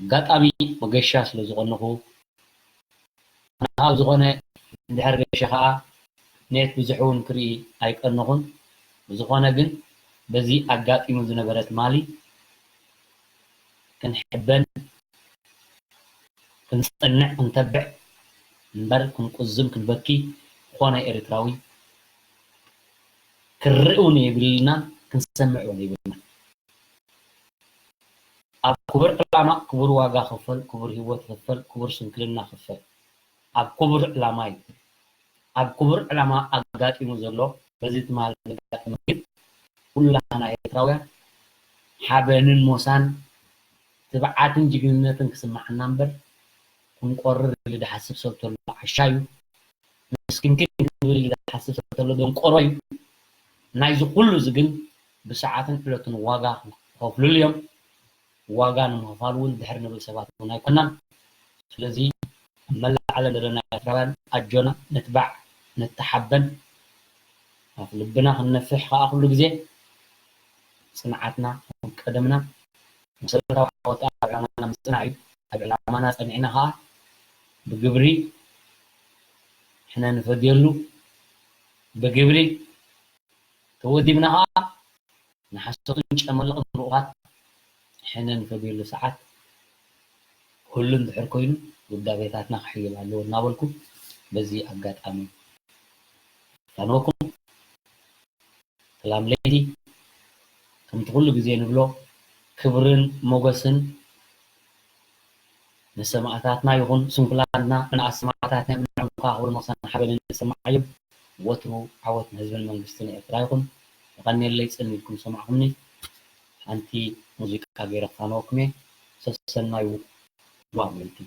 ኣጋጣሚ መገሻ ስለ ዝኾንኹ፣ ኣብ ዝኾነ እንድሕር ገሸ ኸዓ ኔት ብዙሕ እውን ክርኢ ኣይቀነኹን። ብዝኾነ ግን በዚ ኣጋጢሙ ዝነበረ ትማሊ ክንሕበን፣ ክንጸንዕ፣ ክንተብዕ እምበር ክንቁዝም፣ ክንበኪ ዝኾነ ኤርትራዊ ክርኢ እውን የብልናን ክንሰምዕ እውን የብልናን። ኣብ ክቡር ዕላማ ክቡር ዋጋ ክፈል፣ ክቡር ህይወት ክፈል፣ ክቡር ስንክልና ክፈል። ኣብ ክቡር ዕላማ እዩ። ኣብ ክቡር ዕላማ ኣጋጢሙ ዘሎ በዚ ትማሊ ዘጋጠመ ግን ኩላና ኤርትራውያን ሓበንን ሞሳን ትብዓትን ጅግንነትን ክስምዓና እምበር ክንቆርር ኢሉ ዝሓስብ ሰብ ተሎ ዓሻ እዩ። ምስኪንኪን ክብል ኢሉ ዝሓስብ ሰብ ተሎ ደንቆሮ እዩ። ናይዚ ኩሉ እዚ ግን ብሰዓትን ዕለቱን ዋጋ ክኸፍሉሉ እዮም። ዋጋ ንምኽፋል እውን ድሕር ንብል ሰባት እውን ኣይኮናን። ስለዚ ኣብ መላእ ዓለም ዘለና ኤርትራውያን ኣጆና ንትባዕ፣ ንተሓበን፣ ኣፍ ልብና ክንነፍሕ ከዓ ኩሉ ግዜ ጽንዓትና ከም ቀደምና መሰረታዊ ዓወት ኣብ ዕላማና ምጽናዕ እዩ። ኣብ ዕላማና ጸኒዕና ከዓ ብግብሪ ሕነ ንፈድየሉ፣ ብግብሪ ተወዲብና ከዓ ንሓሶትን ጨመለቕን ልኡኻት ሕነ ንፈድየሉ ሰዓት ክህሉ እንድሕር ኮይኑ ውዳቤታትና ክሕይል ኣለዎ እናበልኩ በዚ ኣጋጣሚ ፋንወኩም ሰላም ለይቲ ከምቲ ኩሉ ግዜ ንብሎ ክብርን ሞገስን ንሰማእታትና ይኹን ስንኩላትና ንኣሰማእታትና ይኹን ንዕምካ ክብርን ሞገስን ሓበንን ይሰማዓዮም። ወትሩ ዓወት ንህዝብን መንግስትን ኤርትራ ይኹን። የቐንየለይ ጽን ኢልኩም ዝሰማዕኩምኒ። ሓንቲ ሙዚቃ ገይረ ክፋነወኩም እየ። ሰሰናዩ ጓም ለይቲ።